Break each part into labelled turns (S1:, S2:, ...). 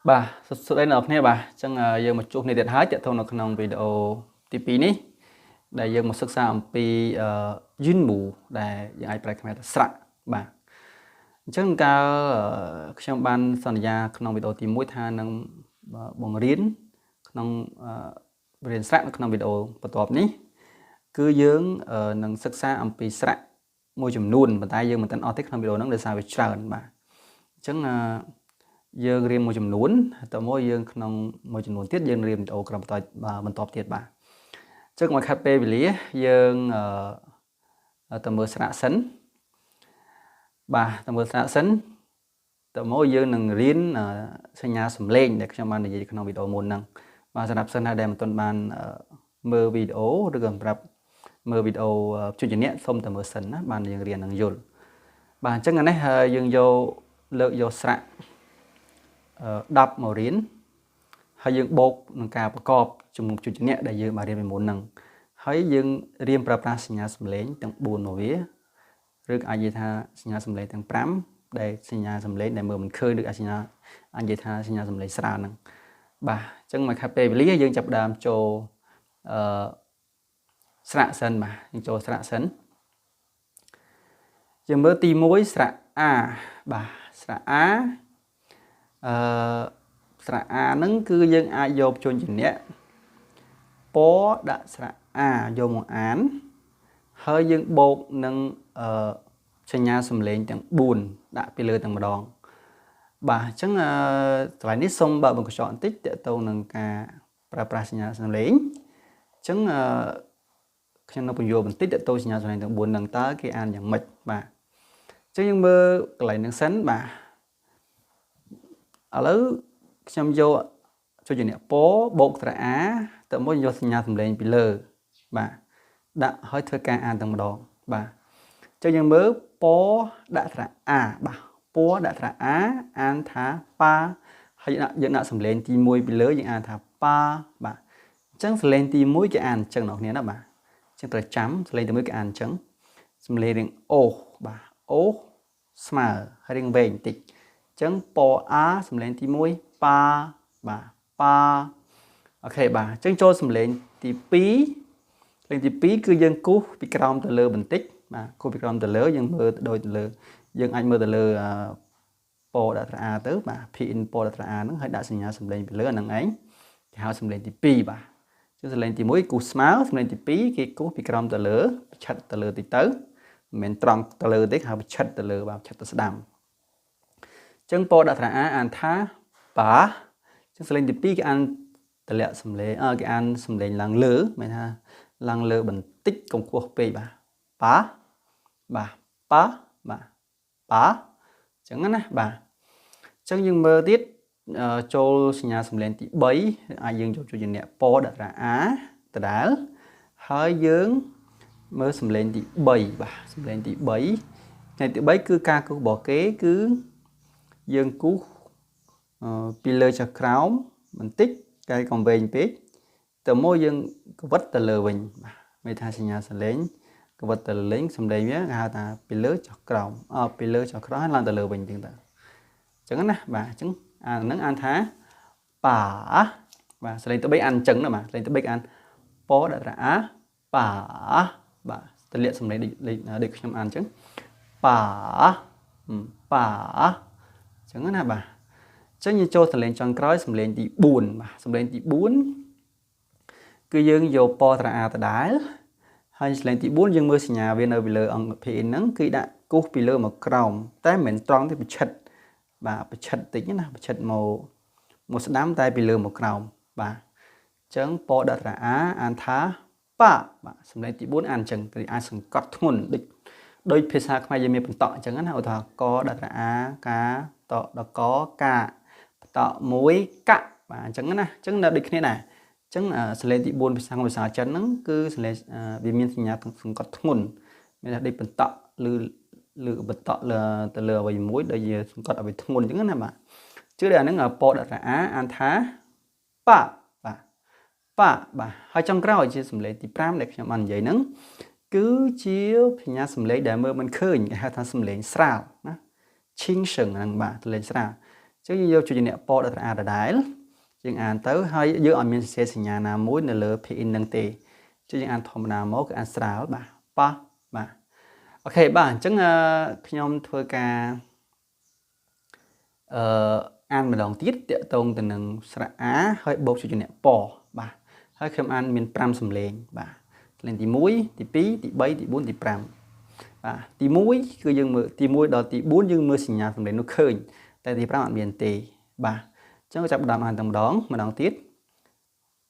S1: បាទសួស្តីអ្នកនរគ្នាបាទអញ្ចឹងយើងមកជួបគ្នាទៀតហើយទាក់ទងនៅក្នុងវីដេអូទី2នេះដែលយើងមកសិក្សាអំពីយិនមូដែលយើងអាចប្រែខ្មែរថាស្រៈបាទអញ្ចឹងកាលខ្ញុំបានសន្យាក្នុងវីដេអូទី1ថានឹងបង្រៀនក្នុងរៀនស្រៈនៅក្នុងវីដេអូបន្ទាប់នេះគឺយើងនឹងសិក្សាអំពីស្រៈមួយចំនួនប៉ុន្តែយើងមិនទាន់អស់ទេក្នុងវីដេអូហ្នឹងដោយសារវាច្រើនបាទអញ្ចឹងយើងរៀនមួយចំនួនតើមកយើងក្នុងមួយចំនួនទៀតយើងរៀនវីដេអូក្រោយបន្តបន្ទាប់ទៀតបាទអញ្ចឹងមកខាត់ពេលវេលាយើងទៅមើលស្រៈសិនបាទទៅមើលស្រៈសិនតើមកយើងនឹងរៀនសញ្ញាសំឡេងដែលខ្ញុំបាននិយាយក្នុងវីដេអូមុនហ្នឹងបាទសម្រាប់សិនហើយដែលមិនទាន់បានមើលវីដេអូឬក៏សម្រាប់មើលវីដេអូជួបអ្នកសូមតែមើលសិនណាបានយើងរៀននឹងយល់បាទអញ្ចឹងអានេះយើងយកលើកយកស្រៈ10មករៀនហើយយើងបូកនឹងការប្រកបជំនុំជួបអ្នកដែលយើងបានរៀនពីមុនហ្នឹងហើយយើងរៀនប្រើប្រាស់សញ្ញាសំឡេងទាំង4មកវាឬអាចនិយាយថាសញ្ញាសំឡេងទាំង5ដែលសញ្ញាសំឡេងដែលមើលមិនឃើញឬសញ្ញាអាចនិយាយថាសញ្ញាសំឡេងស្រាលហ្នឹងបាទអញ្ចឹងមកខាត់ពេលវេលាយើងចាប់ផ្ដើមចូលអឺស្រៈសិនបាទយើងចូលស្រៈសិនយើងមើលទី1ស្រៈ A បាទស្រៈ A អឺស្រៈ A ហ្នឹងគឺយើងអាចយកជញ្ជនៈពដាក់ស្រៈ A យកមកអានហើយយើងបូកនឹងអឺសញ្ញាសំឡេងទាំង4ដាក់ពីលើទាំងម្ដងបាទអញ្ចឹងកន្លែងនេះសូមបើកបង្កញ្ចក់បន្តិចទាក់ទងនឹងការប្រើប្រាស់សញ្ញាសំឡេងអញ្ចឹងអឺខ្ញុំនឹងបញ្យល់បន្តិចទាក់ទងសញ្ញាសំឡេងទាំង4ហ្នឹងតើគេអានយ៉ាងម៉េចបាទអញ្ចឹងយើងមើលកន្លែងហ្នឹងសិនបាទឥឡូវខ្ញុំយកចុចអ្នកពបូកត្រអាទៅមួយយកសញ្ញាសំឡេងពីលើបាទដាក់ឲ្យធ្វើការអានទាំងម្ដងបាទអញ្ចឹងយើងមើលពដាក់ត្រអាបាទពដាក់ត្រអាអានថាប៉ាហើយយើងដាក់សំឡេងទី1ពីលើយើងអានថាប៉ាបាទអញ្ចឹងសំឡេងទី1គេអានអញ្ចឹងអ្នកគ្នាណាបាទអញ្ចឹងត្រូវចាំសំឡេងទី1គេអានអញ្ចឹងសំឡេងរៀងអូបាទអូស្មើហើយរៀងវែងបន្តិចចឹងពអាសំឡេងទី1ប៉ាបាទប៉ាអូខេបាទអញ្ចឹងចូលសំឡេងទី2លេខទី2គឺយើងគូសពីក្រោមទៅលើបន្តិចបាទគូសពីក្រោមទៅលើយើងមើលដូចទៅលើយើងអាចមើលទៅលើពដាក់ត្រអាទៅបាទ p in ពដាក់ត្រអាហ្នឹងហើយដាក់សញ្ញាសំឡេងពីលើអាហ្នឹងឯងគេហៅសំឡេងទី2បាទចឹងសំឡេងទី1គូសស្មើសំឡេងទី2គេគូសពីក្រោមទៅលើប្រឆិតទៅលើតិចទៅមិនមែនត្រង់ទៅលើទេគេហៅប្រឆិតទៅលើបាទប្រឆិតទៅស្ដាំចឹងពដាក់ត្រអាអានថាប៉ាចឹងសំឡេងទី2គេអានតម្លាក់សំឡេងគេអានសំឡេងឡើងលើមានថាឡើងលើបន្តិចកុំខ្ពស់ពេកបាទប៉ាបាទប៉ាបាទប៉ាចឹងណាបាទចឹងយើងមើលទៀតចូលសញ្ញាសំឡេងទី3អាចយើងចូលជួយអ្នកពដាក់ត្រអាដដែលហើយយើងមើលសំឡេងទី3បាទសំឡេងទី3ថ្ងៃទី3គឺការគូសរបស់គេគឺយើងគូសពីលើចុះក្រោមបន្តិចកែកុំវែងពេកទៅមកយើងកវិតទៅលើវិញបាទមានថាសញ្ញាសំឡេងកវិតទៅលេងសំឡេងវាគេហៅថាពីលើចុះក្រោមពីលើចុះក្រោមហើយឡើងទៅលើវិញចឹងទៅអញ្ចឹងណាបាទអញ្ចឹងអានហ្នឹងអានថាប៉ាបាទសំឡេងទី3អានអញ្ចឹងណាបាទសំឡេងទី3អានពដាក់ត្រអាប៉ាបាទទលាក់សំឡេងដូចខ្ញុំអានអញ្ចឹងប៉ាប៉ាអញ្ចឹងណាបាទអញ្ចឹងយើងចូលសំឡេងចុងក្រោយសំឡេងទី4បាទសំឡេងទី4គឺយើងយកពត្រអាដដែលហើយសំឡេងទី4យើងមើលសញ្ញាវានៅពីលើអង្គ P ហ្នឹងគឺដាក់គូសពីលើមកក្រោមតែមិនមែនត្រង់ទេប្រឆិតបាទប្រឆិតតិចណាប្រឆិតមកស្ដាំតែពីលើមកក្រោមបាទអញ្ចឹងពដាក់ត្រអាអានថាប៉ាបាទសំឡេងទី4អានអញ្ចឹងគឺអាចសង្កត់ធ្ងន់ដូចភាសាខ្មែរយើងមានបន្តក់អញ្ចឹងណាឧទាហរណ៍កដាក់ត្រអាកាតដកកាតមួយកបាទអញ្ចឹងណាអញ្ចឹងនៅដូចគ្នាដែរអញ្ចឹងសលេងទី4ភាសាភាសាចិនហ្នឹងគឺសលេងវាមានសញ្ញាសង្កត់ធ្ងន់មានថាដូចបន្តក់ឬឬបន្តក់លើទៅលើអ្វីមួយដែលជាសង្កត់អ្វីធ្ងន់អញ្ចឹងណាបាទជឿដល់អាហ្នឹងពដាក់ត្រអាអានថាប៉ាបាទប៉ាបាទហើយចុងក្រោយជាសំឡេងទី5ដែលខ្ញុំបាននិយាយហ្នឹងគឺជាសញ្ញាសំឡេងដែលមើលមិនឃើញគេហៅថាសំឡេងស្រាលណាឈីងសឹងហ្នឹងបាទសំឡេងស្រាល ចឹងយើងយកជួយអ្នកពដល់ត្រអាដដែលយើងអានទៅហើយយើងអត់មានសរសេរសញ្ញាណាមួយនៅលើ pin នឹងទេចឹងយើងអានធម្មតាមកគឺអានស្រាលបាទប៉ះបាទអូខេបាទអញ្ចឹងខ្ញុំធ្វើការអឺអានម្ដងទៀតតកតងទៅនឹងស្រៈអាហើយបូកជួយអ្នកពបាទហើយខ្ញុំអានមាន5សំឡេងបាទសំឡេងទី1ទី2ទី3ទី4ទី5បាទទី1គឺយើងមើលទី1ដល់ទី4យើងមើលសញ្ញាសំឡេងនោះឃើញតែទី5អត់មានទេបាទអញ្ចឹងចាប់ដើមអានតែម្ដងម្ដងទៀត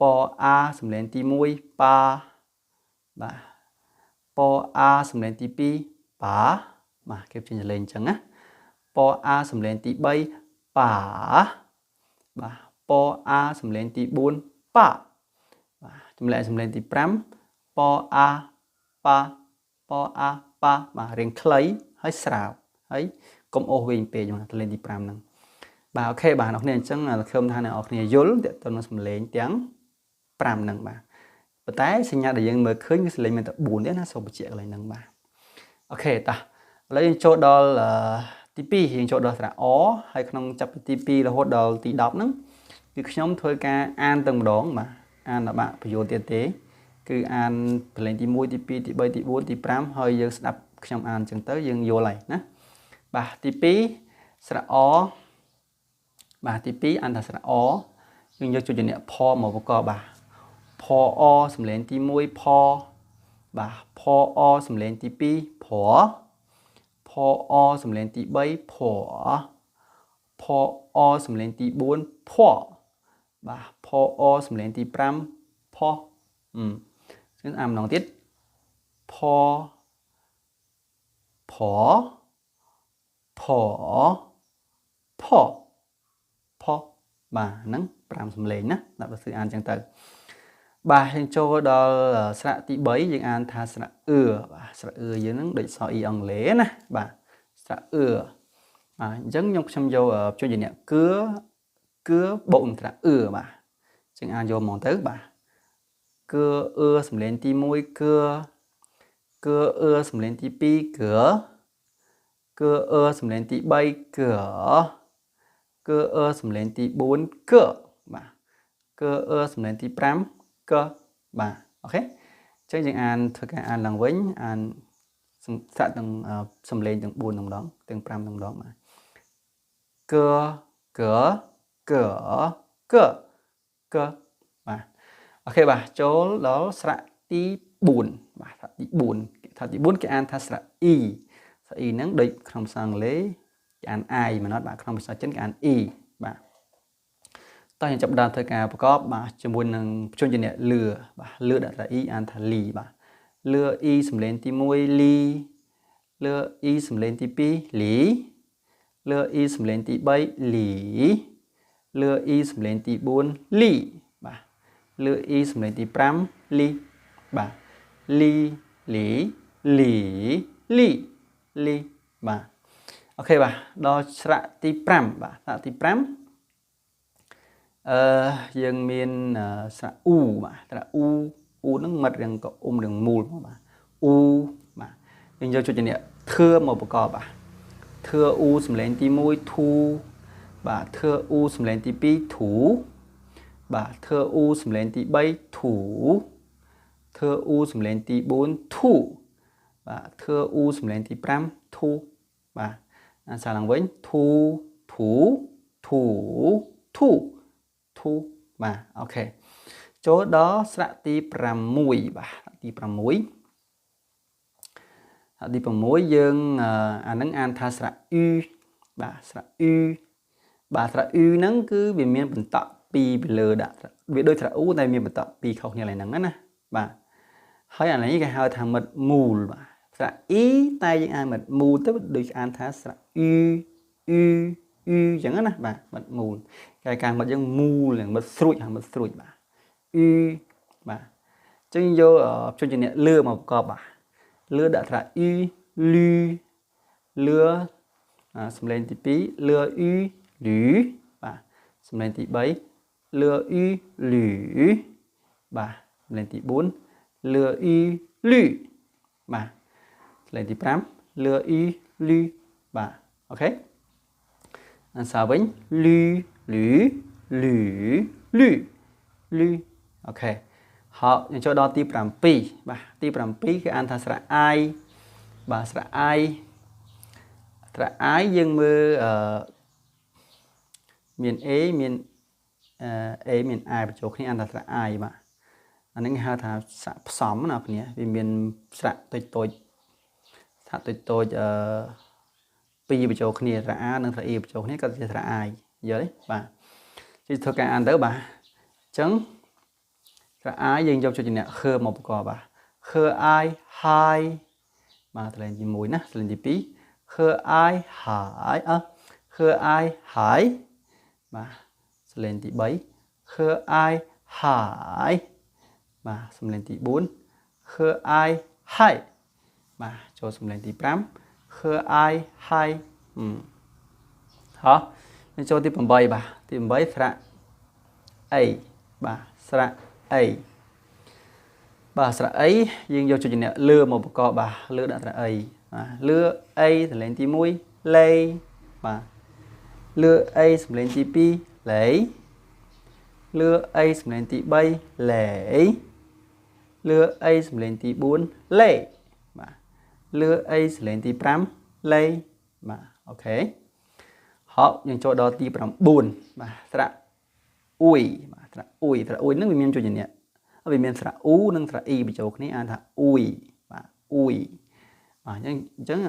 S1: ពអាសំឡេងទី1ប៉ាបាទពអាសំឡេងទី2ប៉ាបាទគេចេញសំឡេងអញ្ចឹងណាពអាសំឡេងទី3ប៉ាបាទពអាសំឡេងទី4ប៉ាបាទចម្លែកសំឡេងទី5ពអាប៉ាពអាប៉ាបាទរៀងខ្លីហើយស្រាលហើយកុំអូសវែងពេកបាទសំឡេងទី5ហ្នឹងបាទអូខេបាទអ្នកគ្នាអញ្ចឹងសង្ឃឹមថាអ្នកនរគ្នាយល់ទាក់ទងនឹងសំឡេងទាំង5ហ្នឹងបាទប៉ុន្តែសញ្ញាដែលយើងមើលឃើញគឺសំឡេងមានតែ4ទេណាសូមបញ្ជាក់កន្លែងហ្នឹងបាទអូខេតោះឥឡូវយើងចូលដល់ទី2យើងចូលដល់ស្រៈអហើយក្នុងចាប់ពីទី2រហូតដល់ទី10ហ្នឹងគឺខ្ញុំធ្វើការអានទាំងម្ដងបាទអានដល់បាក់បញ្យល់ទៀតទេគឺអានប្រឡែងទី1ទី2ទី3ទី4ទី5ហើយយើងស្ដាប់ខ្ញុំអានអញ្ចឹងទៅយើងយល់ហើយណាបាទទី2ស្រៈអបាទទី2អានថាស្រៈអយើងយកជួយអ្នកផមកប្រកបបាទផអសំឡេងទី1ផបាទផអសំឡេងទី2ប្រផអសំឡេងទី3ប្រផអសំឡេងទី4ផបាទផអសំឡេងទី5ផអញ្ចឹងអានម្ដងទៀតផផផផផបាទហ្នឹង5សំឡេងណាដាក់បើសិនអានអញ្ចឹងទៅបាទយើងចូលដល់ស្រៈទី3យើងអានថាស្រៈអឺបាទស្រៈអឺយើងហ្នឹងដូចសអ៊ីអង់គ្លេសណាបាទស្រៈអឺបាទអញ្ចឹងខ្ញុំយកជួយអ្នកគឿគឿបូកនឹងស្រៈអឺបាទអញ្ចឹងអានយកហ្មងទៅបាទគឿអឺសំឡេងទី1គឿគឿអឺសំឡេងទី2គឿគឿអឺសំឡេងទី3គឿគឿអឺសំឡេងទី4គឿបាទគឿអឺសំឡេងទី5កបាទអូខេអញ្ចឹងយើងអានធ្វើការអានឡើងវិញអានស្រៈទាំងសំឡេងទាំង4ទាំងម្ដងទាំង5ទាំងម្ដងបាទកកកកកបាទអូខេបាទចូលដល់ស្រៈទី4បាទស្រៈទី4ថាទី4គេអានថាស្រៈអ៊ីស្រៈអ៊ីហ្នឹងដូចក្នុងភាសាអង់គ្លេសគេអាន I មែនអត់បាទក្នុងភាសាចិនគេអាន E បាទតោះយើងចាប់ដើមធ្វើការប្រកបបាទជាមួយនឹងជនជាអ្នកលឺបាទលឺដាក់ត្រអ៊ីអានថាលីបាទលឺអ៊ីសំឡេងទី1លីលឺអ៊ីសំឡេងទី2លីលឺអ៊ីសំឡេងទី3លីលឺអ៊ីសំឡេងទី4លីបាទលឺអ៊ីសំឡេងទី5លីបាទលីលីលីលីលីបាទអូខេបាទដល់ស្រៈទី5បាទស្រៈទី5អឺយើងមានស្រៈអ៊ូបាទស្រៈអ៊ូអ៊ូហ្នឹងមាត់រាងក៏អ៊ុំរាងមូលបាទអ៊ូបាទយើងយកជួយអ្នកធឿមកប្រកបបាទធឿអ៊ូសំឡេងទី1ធូបាទធឿអ៊ូសំឡេងទី2ធូបាទធឿអ៊ូសំឡេងទី3ធូធឿអ៊ូសំឡេងទី4ធូបាទធឿអ៊ូសំឡេងទី5ធូបាទអានសារឡើងវិញធូធូធូធូធូបាទអូខេចូលដល់ស្រៈទី6បាទទី6ទី6យើងអានឹងអានថាស្រៈអ៊ឺបាទស្រៈអ៊ឺបាទស្រៈអ៊ឺហ្នឹងគឺវាមានបន្តក់2ពីលើដាក់វាដូចស្រៈអ៊ូតែមានបន្តក់2ខុសគ្នាឡើយហ្នឹងណាបាទហើយអានេះគេហៅថាមិត្តមូលបាទស្រៈអ៊ីតែយើងអានមិត្តមូលទៅដូចអានថាស្រៈអ៊ឺអ៊ឺអ៊ឺអញ្ចឹងណាបាទមិត្តមូលគេការមិត្តយើងមូលយ៉ាងមិត្តស្រួចហើយមិត្តស្រួចបាទអ៊ឺបាទអញ្ចឹងយកជួយជាអ្នកលឺមកប្រកបបាទលឺដាក់ថាអ៊ីលឺលឺសំឡេងទី2លឺអ៊ីលឺបាទសំឡេងទី3លឺអ៊ីលឺបាទសំឡេងទី4លឺអ៊ីលឺបាទសំឡេងទី5លឺអ៊ីលឺបាទអូខេ អានសារវិញលឺលឺលឺលឺលឺអូខេហើយយើងចូលដល់ទី7បាទទី7គេអានថាស្រៈអាយបាទស្រៈអាយស្រៈអាយយើងមើលមាន A មាន A មាន I បញ្ចូលគ្នាអានថាស្រៈអាយបាទអានេះគេហៅថាស្រៈផ្សំណាគ្នាវាមានស្រៈតូចតូចស្រៈតូចតូចពីរបញ្ចូលគ្នាស្រៈ A និងស្រៈ E បញ្ចូលគ្នាក៏ជាស្រៈ I យល់ទេបាទជិះធ្វើការអានទៅបាទអញ្ចឹងស្រៈ I យើងយកចុចអ្នកខមកប្រកបបាទខ I hi បាទសលេងទី1ណាសលេងទី2ខ I hi អខ I hi បាទសលេងទី3ខ I hi បាទសំលេងទី4ខ I hi បាទចូលសំលេងទី5ខ I hi ហោះចូលទី8បាទទី8ស្រៈអីបាទស្រៈអីបាទស្រៈអីយើងយកចុចអ្នកលឺមកប្រកបបាទលឺដាក់ស្រៈអីបាទលឺអីសំលេងទី1លេបាទលឺអីសំលេងទី2លេលឺអីសំលេងទី3លេលឺអីសំលេងទី4លេបាទលឺអីសំលេងទី5លេបាទអូខេហើយយើងចូលដល់ទី9បាទស្រៈអ៊ុយបាទស្រៈអ៊ុយស្រៈអ៊ុយហ្នឹងវាមានចុចអ្នកវាមានស្រៈអ៊ូនិងស្រៈអ៊ីបញ្ចូលគ្នាអានថាអ៊ុយបាទអ៊ុយបាទអញ្ចឹង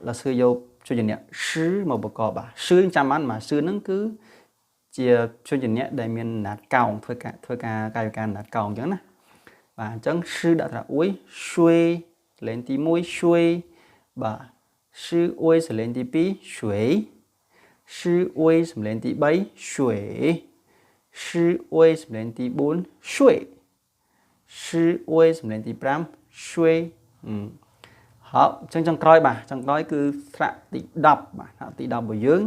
S1: 老師យកចុចអ្នកឈឺមកប្រកបបាទឈឺចាំបានបាទឈឺហ្នឹងគឺជាចុចអ្នកដែលមានណាត់កោងធ្វើការកាយវិការណាត់កោងអញ្ចឹងណាបាទអញ្ចឹងឈឺដាក់ស្រៈអ៊ុយស៊ុយសលេងទី1ស៊ុយបាទឈឺអ៊ុយសលេងទី2ស៊ុយឈឺអ៊ុយសំលេងទី3ស៊ុយឈឺអ៊ុយសំលេងទី4ស៊ុយឈឺអ៊ុយសំលេងទី5ស៊ុយហើយអញ្ចឹងចុងក្រោយបាទចុងក្រោយគឺស្រៈទី10បាទស្រៈទី10របស់យើង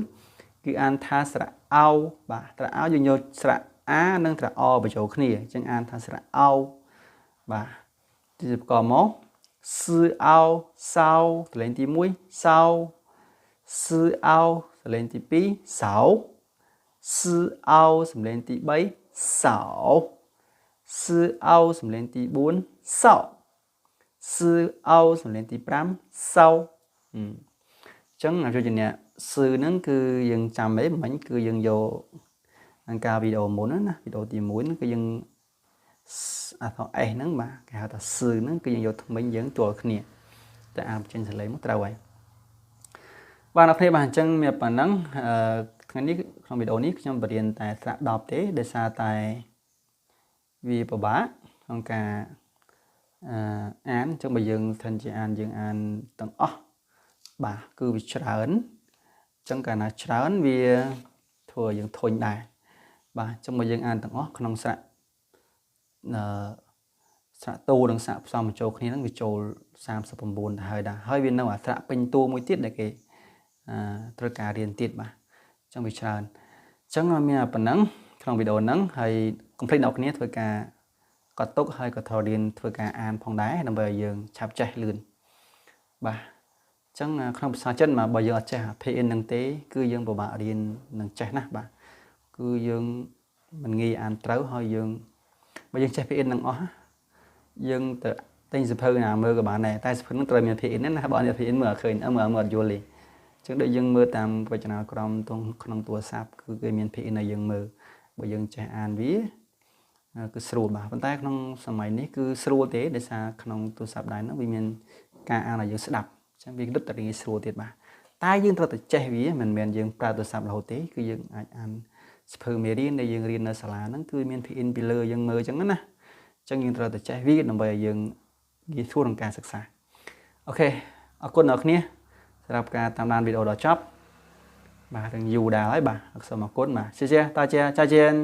S1: គឺអានថាស្រៈអោបាទស្រៈអោយើងយកស្រៈអានិងស្រៈអបញ្ចូលគ្នាអញ្ចឹងអានថាស្រៈអោបាទទីប្រកបមកសឺអោសោសលេងទី1សោសឺអោសលេងទី2សោសឺអោសំលេងទី3សោសឺអោសំលេងទី4សោសឺអោសំលេងទី5សោអញ្ចឹងអាចជាអ្នកសឺហ្នឹងគឺយើងចាំអីមិញគឺយើងយកអង្គការវីដេអូមុនណាវីដេអូទី1ហ្នឹងគឺយើងអក្សរ S ហ្នឹងបាទគេហៅថាសឺហ្នឹងគឺយើងយកថ្មិញយើងទាល់គ្នាតែអានចេញសលេងមកត្រូវហើយបាទអ្នកគ្នាបាទអញ្ចឹងមានប៉ុណ្ណឹងថ្ងៃនេះក្នុងវីដេអូនេះខ្ញុំបរៀនតែស្រៈ10ទេដោយសារតែវាពិបាកក្នុងការអានអញ្ចឹងបើយើងស្ថិនជាអានយើងអានទាំងអស់បាទគឺវាច្រើនអញ្ចឹងកាលណាច្រើនវាធ្វើឲ្យយើងធុញដែរបាទអញ្ចឹងបើយើងអានទាំងអស់ក្នុងស្រៈស្រៈតូនិងស្រៈផ្សំបញ្ចូលគ្នាហ្នឹងវាចូល39ទៅហើយដែរហើយវានៅអាស្រៈពេញតួមួយទៀតដែលគេត្រូវការរៀនទៀតបាទអញ្ចឹងវាច្រើនអញ្ចឹងមានប៉ុណ្ណឹងក្នុងវីដេអូហ្នឹងហើយកុំភ្លេចអ្នកគ្នាធ្វើការកត់ទុកហើយក៏ត្រូវរៀនធ្វើការអានផងដែរដើម្បីឲ្យយើងឆាប់ចេះលឿនបាទអញ្ចឹងក្នុងភាសាចិនបាទបើយើងអត់ចេះ PN ហ្នឹងទេគឺយើងពិបាករៀននឹងចេះណាស់បាទគឺយើងមិនងាយអានត្រូវហើយយើងបើយើងចេះ PN ហ្នឹងអស់យើងទៅទិញសៀវភៅណាមើលក៏បានដែរតែសៀវភៅហ្នឹងត្រូវមាន PN ណាបើអត់មាន PN មើលអត់ឃើញមើលអត់យល់ទេអញ្ចឹងដូចយើងមើលតាមវចនាក្រមក្នុងទូរស័ព្ទគឺគេមាន PN ឲ្យយើងមើលបើយើងចេះអានវាគឺស្រួលបាទប៉ុន្តែក្នុងសម័យនេះគឺស្រួលទេដោយសារក្នុងទូរស័ព្ទដៃហ្នឹងវាមានការអានឲ្យយើងស្ដាប់អញ្ចឹងវាលឹកតែងាយស្រួលទៀតបាទតែយើងត្រូវតែចេះវាមិនមែនយើងប្រើទូរស័ព្ទរហូតទេគឺយើងអាចអានសៀវភៅមេរៀនដែលយើងរៀននៅសាលាហ្នឹងគឺមាន PN ពីលើយើងមើលអញ្ចឹងណាអញ្ចឹងយើងត្រូវតែចេះវាដើម្បីឲ្យយើងងាយស្រួលក្នុងការសិក្សាអូខេអរគុណអ្នកគ្នាសម្រាប់ការតាមដានវីដេអូដល់ចប់បាទទាំងយូរដែរហើយបាទសូមអរគុណបាទ谢谢大家再见。